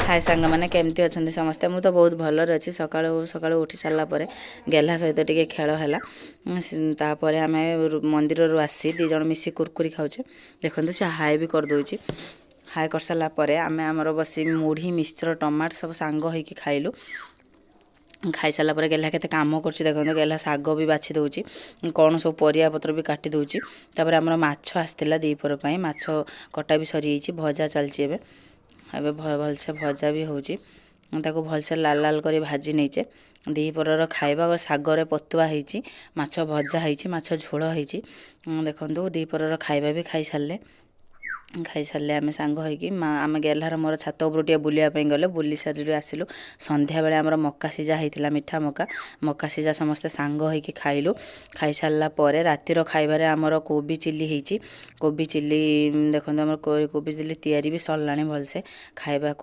ହାଏ ସାଙ୍ଗମାନେ, କେମିତି ଅଛନ୍ତି ସମସ୍ତେ? ମୁଁ ତ ବହୁତ ଭଲରେ ଅଛି। ସକାଳୁ ସକାଳୁ ଉଠି ସାରିଲା ପରେ ଗେହ୍ଲା ସହିତ ଟିକେ ଖେଳ ହେଲା। ତାପରେ ଆମେ ମନ୍ଦିରରୁ ଆସି 2 ଜଣ ମିଶି କୁରକୁରି ଖାଉଛେ। ଦେଖନ୍ତୁ, ସେ ହାଏ ବି କରିଦେଉଛି। ହାଏ କରିସାରିଲା ପରେ ଆମେ ଆମର ବସି ମୁଢ଼ି, ମିକ୍ସଚର, ଟମାଟୋ ସବୁ ସାଙ୍ଗ ହେଇକି ଖାଇଲୁ। ଖାଇସାରିଲା ପରେ ଗେହ୍ଲା କେତେ କାମ କରୁଛି ଦେଖନ୍ତୁ। ଗେହ୍ଲା ଶାଗ ବି ବାଛି ଦେଉଛି, କ'ଣ ସବୁ ପରିବା ପତ୍ର ବି କାଟି ଦେଉଛି। ତାପରେ ଆମର ମାଛ ଆସିଥିଲା ଦ୍ୱିପହର ପାଇଁ। ମାଛ କଟା ବି ସରିଯାଇଛି, ଭଜା ଚାଲିଛି ଏବେ। ଏବେ ଭଲସେ ଭଜା ବି ହେଉଛି। ତାକୁ ଭଲସେ ଲାଲ ଲାଲ କରି ଭାଜି ନେଇଛେ। ଦ୍ୱିପହରର ଖାଇବା ଶାଗରେ ପତୁଆ ହେଇଛି, ମାଛ ଭଜା ହେଇଛି, ମାଛ ଝୋଳ ହେଇଛି। ଦେଖନ୍ତୁ, ଦ୍ୱିପହରର ଖାଇବା ବି ଖାଇସାରିଲେ। ଖାଇସାରିଲେ ଆମେ ସାଙ୍ଗ ହେଇକି ମା ଆମେ ଗେହ୍ଲାର ମୋର ଛାତ ଉପରୁ ଟିକେ ବୁଲିବା ପାଇଁ ଗଲେ। ବୁଲି ସାରିକି ଆସିଲୁ। ସନ୍ଧ୍ୟାବେଳେ ଆମର ମକା ସିଝା ହେଇଥିଲା, ମିଠା ମକା। ମକା ସିଝା ସମସ୍ତେ ସାଙ୍ଗ ହେଇକି ଖାଇଲୁ। ଖାଇସାରିଲା ପରେ ରାତିର ଖାଇବାରେ ଆମର କୋବି ଚିଲି ହେଇଛି। କୋବି ଚିଲି ଦେଖନ୍ତୁ, ଆମର କୋବି ଚିଲି ତିଆରି ବି ସରିଲାଣି। ଭଲସେ ଖାଇବାକୁ